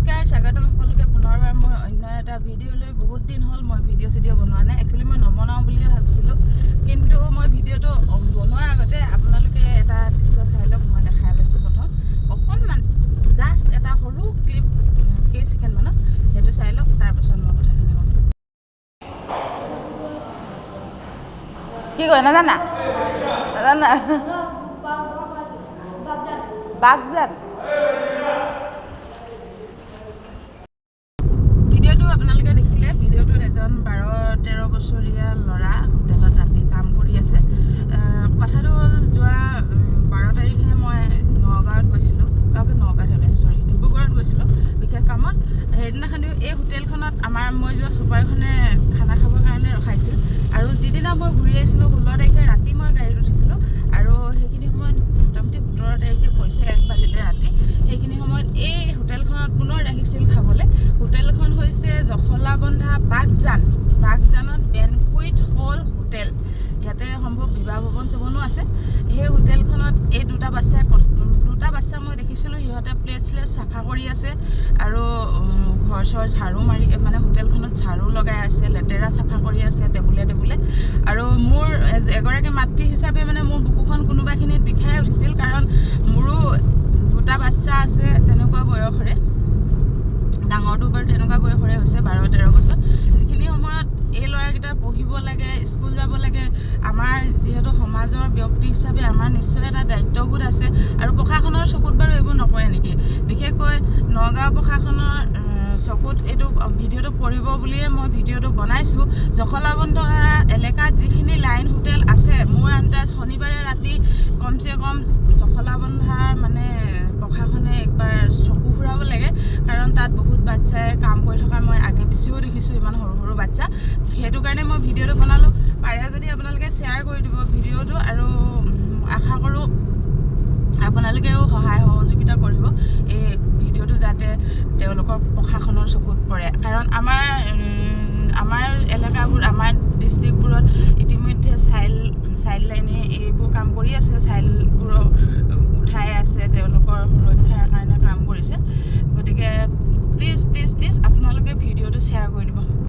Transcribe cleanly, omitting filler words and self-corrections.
নমস্কাৰ, স্বাগতম সকলোকে পুনৰবাৰ মোৰ অন্য এটা ভিডিঅ'লৈ। বহুত দিন হ'ল মই ভিডিঅ' চিডিঅ' বনোৱা নাই। একচুৱেলি মই নবনাওঁ বুলিয়ে ভাবিছিলোঁ, কিন্তু মই ভিডিঅ'টো বনোৱাৰ আগতে আপোনালোকে এটা দৃশ্য চাই লওক। মই দেখাই লৈছোঁ প্ৰথম অকণমান, জাষ্ট এটা সৰু ক্লিপ, কেই ছেকেণ্ডমানত, সেইটো চাই লওক, তাৰপাছত মই কথাখিনি ক'ম। কি কয় নাজানা? নাজানা? বাগজান। ভিডিঅ'টো আপোনালোকে দেখিলে। ভিডিঅ'টোত এজন 12-13 বছৰীয়া ল'ৰা হোটেলত ৰাতি কাম কৰি আছে। কথাটো হ'ল, যোৱা 12 তাৰিখে মই নগাঁৱত গৈছিলোঁ, নগাঁৱত হ'লে, চৰি, ডিব্ৰুগড়ত গৈছিলোঁ বিশেষ কামত। সেইদিনাখনিও এই হোটেলখনত আমাৰ মই যোৱা চুপাৰখনে খানা খাবৰ কাৰণে ৰখাইছিল। আৰু যিদিনা মই ঘূৰি আহিছিলোঁ, 16 তাৰিখে ৰাতি মই গাড়ীত উঠিছিলোঁ আৰু সেইখিনি সময়ত মোটামুটি 17 তাৰিখে পৰিছে, 1 বাজিলে ৰাতি। সেইখিনি সময়ত এই হোটেলখনত পুনৰ ৰাখিছিল খাবলৈ। হোটেলখন হৈছে জখলাবন্ধা বাঘজান, বাঘজানত বেনকুইট হল হোটেল। ইয়াতে সম্ভৱ বিবাহ ভৱন চভনো আছে। সেই হোটেলখনত এই দুটা বাচ্চা মই দেখিছিলোঁ, সিহঁতে প্লেট শ্লেট চাফা কৰি আছে আৰু ঘৰ চৰ ঝাৰু মাৰি, মানে হোটেলখনত ঝাৰু লগাই আছে, লেতেৰা চাফা কৰি আছে টেবুলে টেবুলে। আৰু মোৰ এগৰাকী মাতৃ হিচাপে মানে মোৰ বুকুখন কোনোবাখিনিত বিষাই উঠিছিল, কাৰণ মোৰো দুটা বাচ্চা আছে তেনেকুৱা বয়সৰে। ডাঙৰটো বাৰু তেনেকুৱা বয়সৰে হৈছে, 12-13 বছৰ। যিখিনি সময়ত এই ল'ৰাকেইটা পঢ়িব লাগে, স্কুল যাব লাগে, আমাৰ যিহেতু সমাজৰ ব্যক্তি হিচাপে আমাৰ নিশ্চয় এটা দায়িত্ববোধ আছে। আৰু প্ৰশাসনৰ চকুত বাৰু এইবোৰ নপৰে নেকি? বিশেষকৈ নগাঁও প্ৰশাসনৰ চকুত এইটো ভিডিঅ'টো পৰিব বুলিয়ে মই ভিডিঅ'টো বনাইছোঁ। জখলাবন্ধা এলেকাত যিখিনি লাইন হোটেল আছে, মোৰ আন্দাজ শনিবাৰে ৰাতি কমচে কম জখলাবন্ধাৰ মানে প্ৰশাসনে একবাৰ চকু ফুৰাব লাগে, কাৰণ তাত বহুত বাচ্ছাই কাম কৰি থকা মই আগে পিছেও দেখিছোঁ, ইমান সৰু সৰু বাচ্ছা। সেইটো কাৰণে মই ভিডিঅ'টো বনালোঁ। পাৰে যদি আপোনালোকে শ্বেয়াৰ কৰি দিব ভিডিঅ'টো আৰু আশা কৰোঁ আপোনালোকেও সহায় সহযোগিতা কৰিব এই ভিডিঅ'টো যাতে তেওঁলোকৰ প্ৰশাসনৰ চকুত পৰে। কাৰণ আমাৰ এলেকাবোৰ, আমাৰ ডিষ্ট্ৰিক্টবোৰত ইতিমধ্যে চাইল্ড লাইনে এইবোৰ কাম কৰি আছে, চাইল্ডবোৰক উঠাই আছে, তেওঁলোকৰ সুৰক্ষাৰ কাৰণে কাম কৰিছে। গতিকে প্লিজ, প্লিজ, প্লিজ আপোনালোকে ভিডিঅ'টো শ্বেয়াৰ কৰি দিব।